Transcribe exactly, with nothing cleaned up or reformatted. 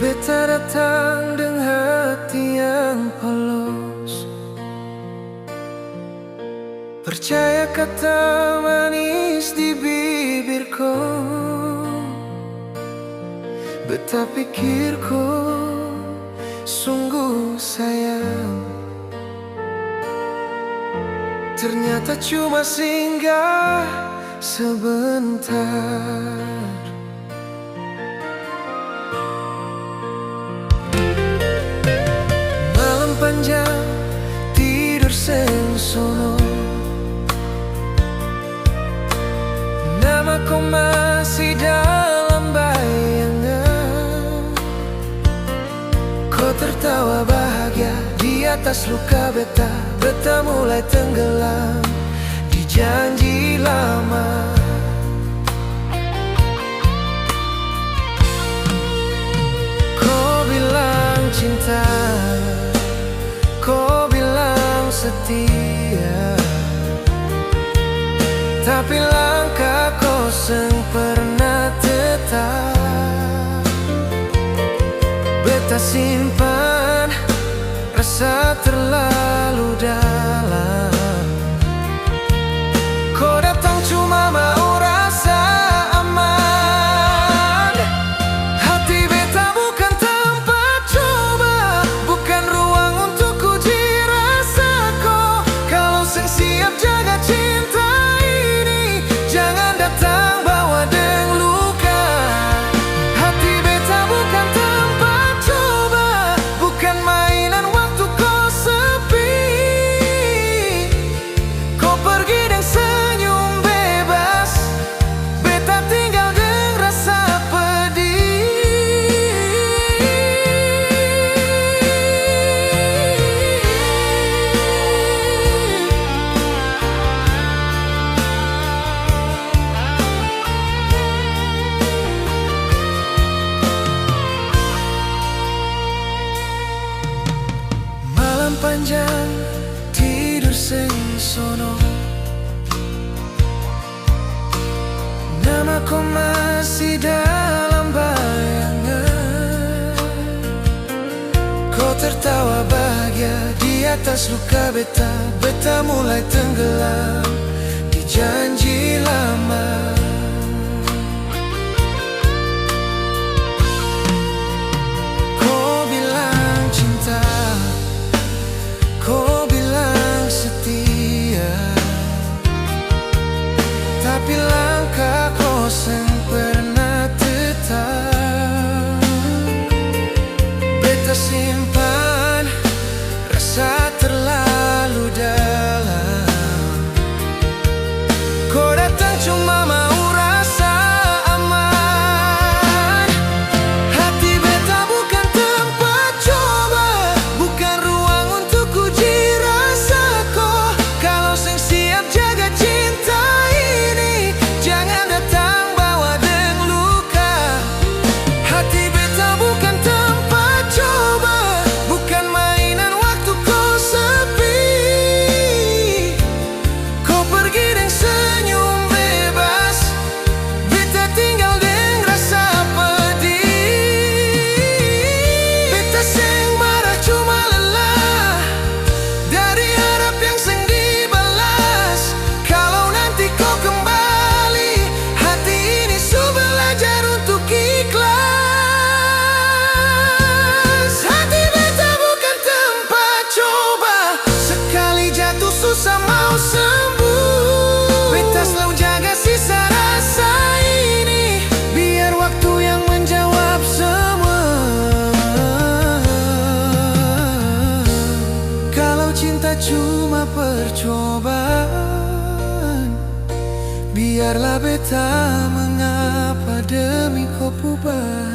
Beta datang deng hati yang polos. Percaya kata manis di bibir ko, beta pikir ko sungguh sayang. Ternyata cuma singgah sebentar. Malam panjang tidur seng sono, nama ko masih dalam bayangan. Ko tertawa bahagia di atas luka beta, beta mulai tenggelam di janji lama. Ko bilang cinta, ko bilang setia, tapi langkah ko seng pernah tetap. Beta simpan rasa terlalu dalam. Ko datang cuma mau rasa aman. Hati beta bukan tempat coba, bukan ruang untuk uji rasa ko. Kalau seng siap jaga cinta ini, jangan datang bawa deng luka. Hati beta bukan tempat coba, bukan mainan waktu ko sepi. Ko pergi deng senyum bebas, beta tinggal deng rasa pedih. Malam panjang tidur seng sono, nama ko masih dalam bayangan. Ko tertawa bahagia di atas luka beta, beta mulai tenggelam di janji lama. Ko bilang cinta, ko bilang setia, tapi langkah ko seng pernah tetap. Beta simpan rasa terlalu dalam. Ko datang cuma mau rasa aman. Hati beta bukan tempat coba, bukan ruang untuk uji rasa ko. Kalau seng siap jaga cinta ini, jangan datang bawa deng luka. Hati beta bukan tempat coba, bukan mainan waktu ko sepi. Ko pergi deng senyum bebas, beta tinggal deng rasa pedih. Beta seng marah, cuma lelah dari harap yang seng dibalas. Kalau nanti ko kembali, hati ini su belajar untuk ikhlas. Hati beta bukan tempat coba, sekali jatuh susah mau sembuh. Beta slalu jaga sisa rasa ini, biar waktu yang menjawab semua. Kalau cinta cuma percobaan, biarlah beta mengapa demi ko pu bahagia.